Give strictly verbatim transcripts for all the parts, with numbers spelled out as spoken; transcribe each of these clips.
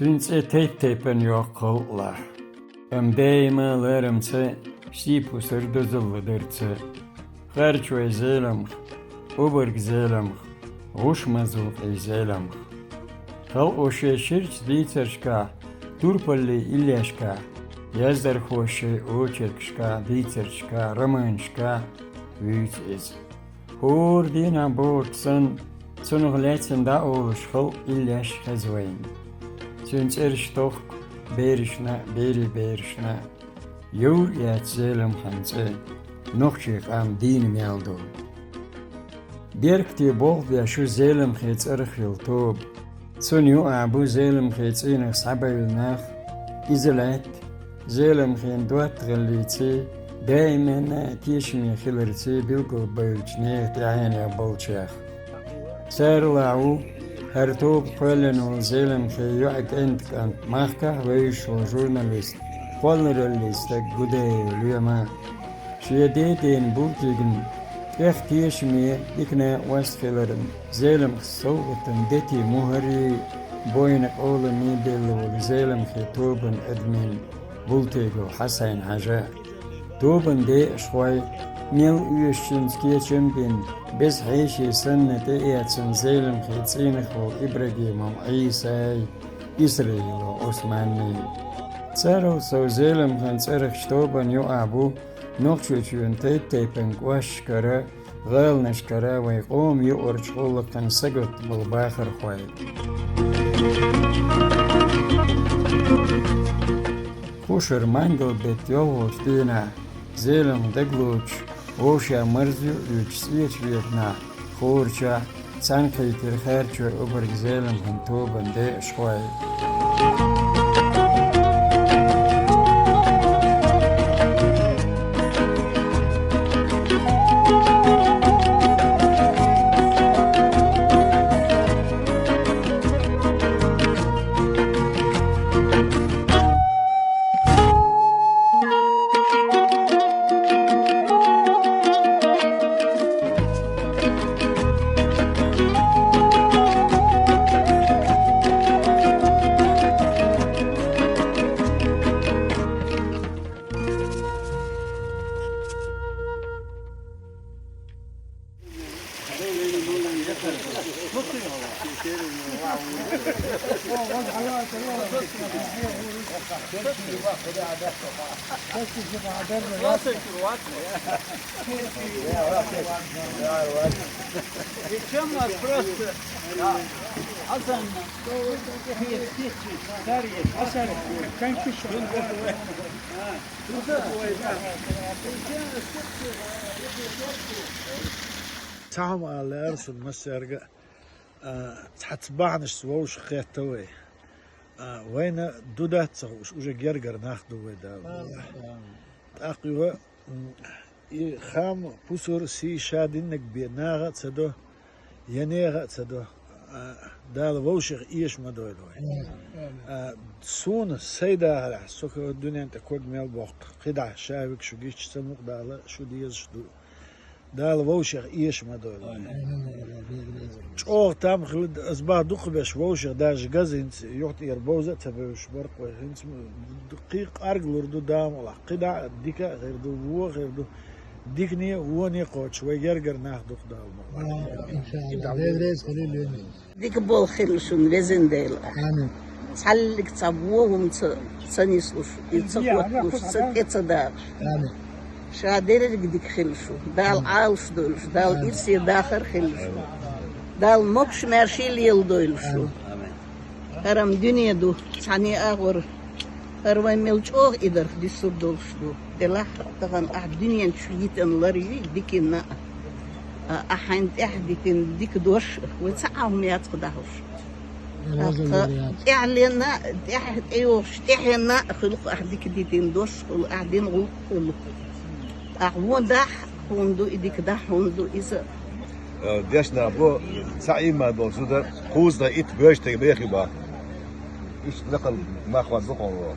Цуьнан цӀе тайп-тайпана йоккху халкъалахь. Амма даима ларамца, сий-пусар дозалла дарца. Харчой зеламха, обарг зеламха, гӀуш мазлукъий зеламха. Халкъо шен ширачу дийцаршкахь, турпаллий иллешкахь, яздархоша шайн очеркашкахь, дийцаршкахь, романашкахь вуьйцу иза. ХӀора дийнахь бохург санна, цунах лаьцна дӀа а олуш, халкъан иллеш хеза вайна. Цуьнан цӀераш тохку берашна а, берийн берашна а. Йовр а яц зеламхин цӀе, нохчийн къам дийна мел долу. Беркате болх беш ю зеламхин цӀарах йолу тоба. Цунна юкъахь бу зеламхин цӀийнах схьабевлла нах. Иза лаьтта зеламхин доттагӀаллиций, даиманна а тешаме хиларций билгалбевллачу нехан тӀаьхьенех болчех. Царалахь ву хӀара тоба кхоьллина волу зеламхин йоӀ кӀентан кӀант, махкахь вевзаш волу журналист, кхоллараллин стаг Гудаев Лоьма. Шен ден-ден бултигна тӀех тешаме, дика накъост хиларна, зеламхин совгӀатана дети мухӀаррий, бойна къоламий белла волу зеламхин тобанан админ Бултегов Хьасан-Хьаьжа. Тобанан декъашхой, мел оьшучуьнца кечам а бина, беза хьеший санна тӀеэцна зеламхин цӀийнах волу Ибрагимов Ӏийсай, Исраилов Ӏусманний. Царал сов зеламхин цӀерахчу тобанна юкъахь бу Нохчийчоьнан тайп-тайпана кӀошташкара, гӀаланашкара вайн къоман юкъарчу гӀуллакхна сагатта болу бахархой. Кхушара мангал-беттан йолхалгӀачу дийнахь, зеламха дагалоцуш, вовшех марзо а оьцуш, цӀечу бекхнахь, хӀорачохь цхьаьнакхийтира Харчой обарг зеламхин тобанан декъашхой. Зачем нас просто Хьасан, Дарья, Хьасан, Канкиша. Цхьа хӀума ала лаьара суна массаьрга а, а, цхьацца бахьанашца вовшах кхетта вай. А, вайна ду дац ца хууш, уже гергара нах ду вай, Дала мукъалахь. ТӀаккха юха, м, и хам, пусар, сий ша диннарг бен наха а ца до, я нехан а ца до. А, Дала вовшех эша ма дойла вай. А, суна, сайн дахарехь, со кху дуьнен тӀе ког мел боккху, кхидӀа ша вига шу гича, сан мукъа Дала шу дезаш ду. Дала вовшех эша ма дойла. ЧӀогӀа там хилла, аса бах дукхахберш вовшех даже газанца юхатӀера бовза а ца бевзаш бара-кх вай. ХӀинца м-, кхин къаргалур ду Дала мукъалахь. КхидӀа а дика а хир ду, вон а хир ду. Дикане а, воне а кхочуш, вай гергара нах ду-кх Дала мукъалахь. Дика болх хуьлда шуна, везан Дела. Амин. Цхьаллиг цхьа вон хӀума ца, ца нислуш, и ца хотталуш, ца тӀе ца дакъаш. Амин. Ша дерриг дика хуьлда шу. Дала Ӏалаш дойла шу, Дала ирсе дахар хуьлда шу. Дала могуш-маьрша леладойла шу. Амин. ХӀара-м дуьне ду, цхьана агӀор. ХӀара вайн мел чӀогӀа и дарх дуьсур долуш ду. Делахь а, тахана ахь дуьнен чу йитина лар юй диканна а. А, ахь хьайна тӀаьхьа дитина дика дош, вай цхьа а хӀума яц-кх дахьуш. ТӀаккха тӀаьхьенна а, тӀаьхьа тӀейогӀуш, тӀаьхьенна а хуьлу-кх ахь дика дитина дош, хуьлу ахь дина гӀуллакх, хуьлу. Ахь вон дахь, хьуна ду и дика дахь, хьуна ду иза. Э, дешна бу, цхьа ийман долу зуда, кхузткъе итт боьжтиг бехи бан. Иштта лакхара мах ван дукхун ву.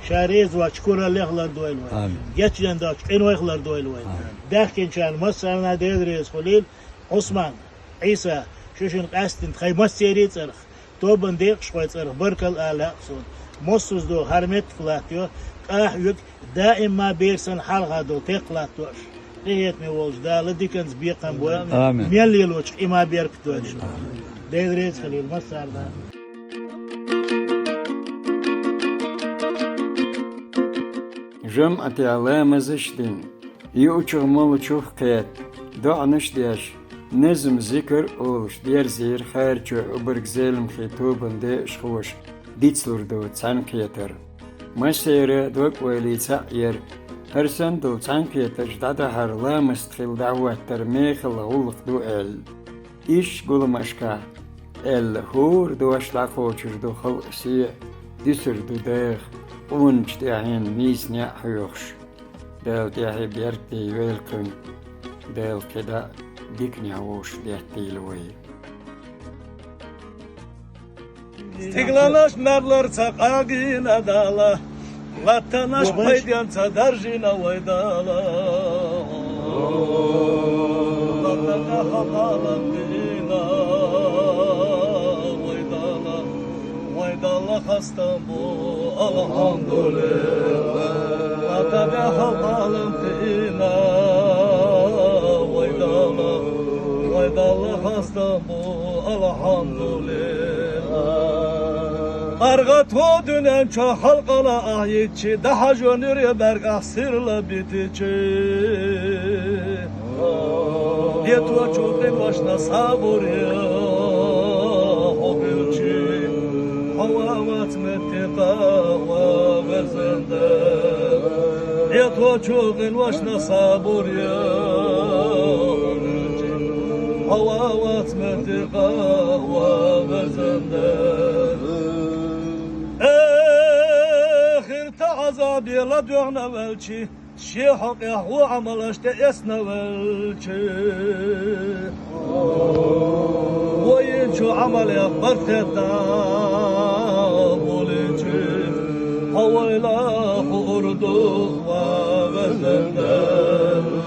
Ша реза воацача кураллех лардойла вай. Амин. Гечденна доацача къинойх лардойла вай. Амин. Даьхкинчарна массарна Дела реза хуьлийла. Ӏусман, Ӏийса, шу шун къаьстина тхай массерий цӀарах, тобанан декъашхой цӀарах баркалла ала лаьа суна. Массаза дола хӀара меттах латтайо, къахьа вига даим ма бер санна хьалха дола текх латтайо аша. Къинхетаме волча Дала диканца бекхам бойла. Амин. Мел лелочох и ма беркат дойла. Дела реза хуьлийла массарна. ЖамӀате ламазаш дина, юучух-молучух кхетта, доӀанаш деш, назам-зикар а олуш дерзийра Хаьрачой Убарг-Зеламхи тобанан декъашхоша дицлур доцу цхьаьнакхетар. Массеран дог-ойла цхьаъ яра, хӀара санна долу цхьаьнакхетарш дӀадахьар ламаст хилла дӀахӀоттар мехала гӀуллакх ду аьлла. Иштта гуламашкахь аьлла, хӀора дош дӀакхочур ду халкъан сий а, дуьсур ду даха, къоначу тӀаьхьенна нийса неӀ хьоьхуш. Дала тӀаьхье беркате йойла кхуьнан, Дала кхидӀа а диканехь вовшах деттийла вай. Стигланаш мерлаца къагийна Дала, латтанаш пайденца даржийна вай Дала. Латтанаш хьалхалам дина вай Дала, вай Дала хастам бу, алхьамдулиллахӀ. Латтанаш хьалхалам дина вай Дала, вай Дала хастам АлхьамдулиллахӀ. Аргъа тхо дуьнен чохь халкъана ахь йитчи, дахьажо нуьре баьргахь сирла битичи. Леточу къиношна сабур я хьо хилчи, хьо ван вац меттиг къа ва везан Дела. Леточу къиношна сабур я хьо хилчи, хьо ван вац меттиг къа ва везан Дела. Эхирта Ӏазабе ладоьгӀна велчи, шен хьокъехь вон Ӏамалаш тӀеэцна велчи, вайинчу Ӏамалех барт хетта болийчи, хьо вайла хуур ду, ва везан Дела.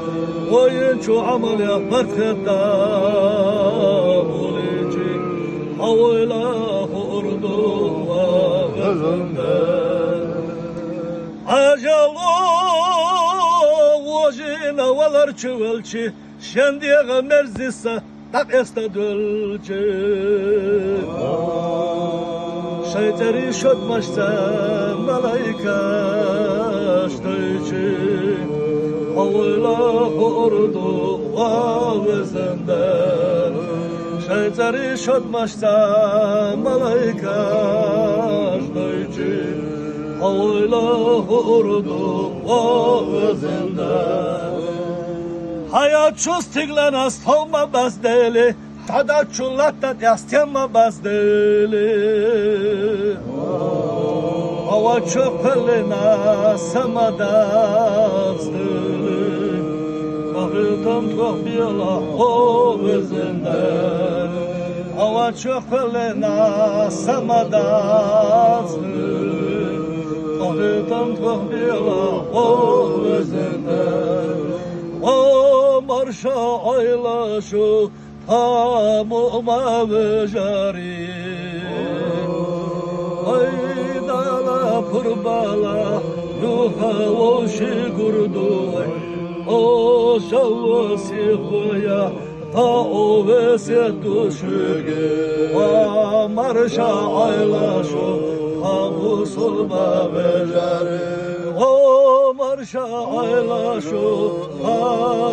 Вайинчу Ӏамалех барт хетта болийчи, хьо вайла хуур ду, ва везан Дела. Ажало вожийна валарчу велчи, шен дегӀан мерзиса дӀакъеста дуьлчи. Шайн цӀерийн шодмашца малайкаш дойчи, хьо вайла хуур ду, ва везан Дела. Шайн цӀерийн шодмашца малайкаш дойчи, хьо вайла хуур ду, ва везан Дела. Хьаячу стиглана стом ма баздели, хьадачу латта тӀехь стем ма баздели. Хьо вачу кхоьллина са ма даздели, къахетам тхох белахь, хьо везан Дела. Хьо вачу кхоьллина са ма даздели, къахетам тхох белахь, хьо везан Дела. О, марша Ӏайла шу, тхо мукъа ма вежарий. Вай Дала пурбала, юха вовши гур ду вай. О, шалла сихоя, тхо о весет ду шуьга. Ва марша Ӏайла шу, тхо мусулма вежарий. О, марша Ӏайла шу, тхо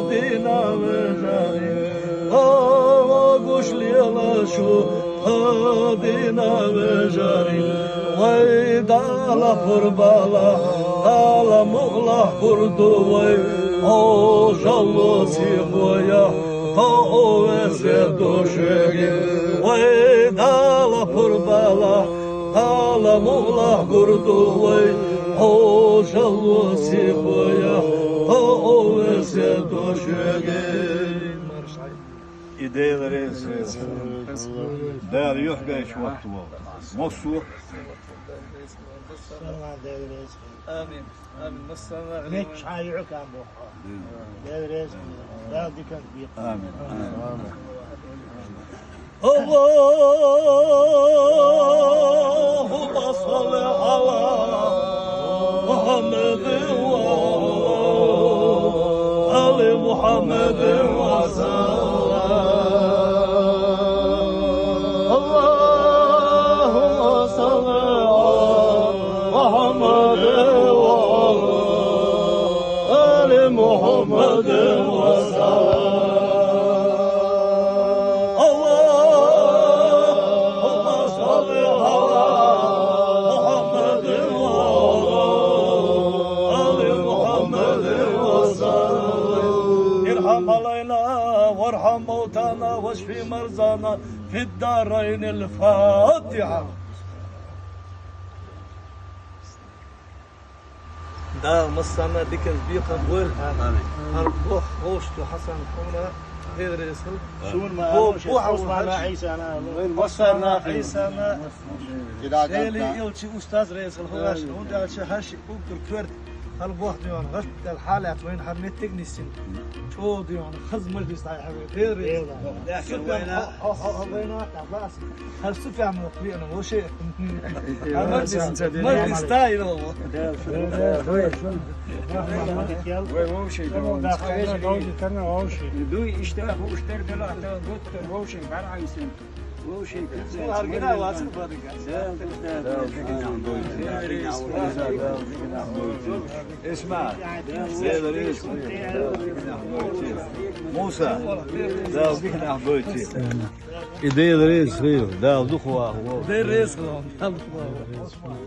дина вежарий. О, гуш лела шу, тхо дина вежарий. Вай Дала пурбала, Дала мукъалахь гур ду вай. О, шалла сихоя, тхо о весет ду шуьга. Вай Дала пурбала, Дала мукъалахь гур ду вай. О, шалла сихоя, тхо о весет ду шуьга. И Дела реза хилва. Дала юхь гайчу ватта вогӀу. Массо а. Амин. Амин. Массарна а. Миччахьа юьхь кхаьбна боху. Дела реза хилва. Дала диканца бекъа. Амин. Амин. اللهم صل على محمد وعلى آل محمد وسلم. اللهم صل على محمد وعلى آل محمد وسلم. اللهم صل على محمد وعلى آل محمد وسلم. ارحم علينا وارحم موتانا واشف مرضانا في الدارين. الفاتحة. Дала массарна а диканца бекъа бойла. Амин. ХӀара боху вовшашка Хьасан хьуна, Дела реза хилва. Суна ма бо-, алуш, бо-, Усмана, Ӏийсана алу. Массарна а, Ӏийсана. Дела, элча, устаз реза хилва хӀоршна, хӀунда аьлча хӀара ши уггар коьрта хӀара боху дуьйна гӀаш дала хьалаьцна вайна хӀара меттиг нисйина. ЧӀогӀа дуьйна хаза мажлис дӀаяхьа вай. Дела реза хилва. Хьо-, хьо-, хьо-, хьо-, вайна тӀехь бац. Хьан су фаьхьа ма веана, вовши. Хьан мажлис, мажлис тай ро. Вай вовши. Дуй иштта хууш тера делахь, тан гуттар вовши, бархьайсин. Вовши. Хьан гина вацар бадига. Эсма. Муса. Дала дика нах гойтий. И Дела реза хилва, Дала дукха вахавойла. Дела реза хилва, Дала дукха вахавойла.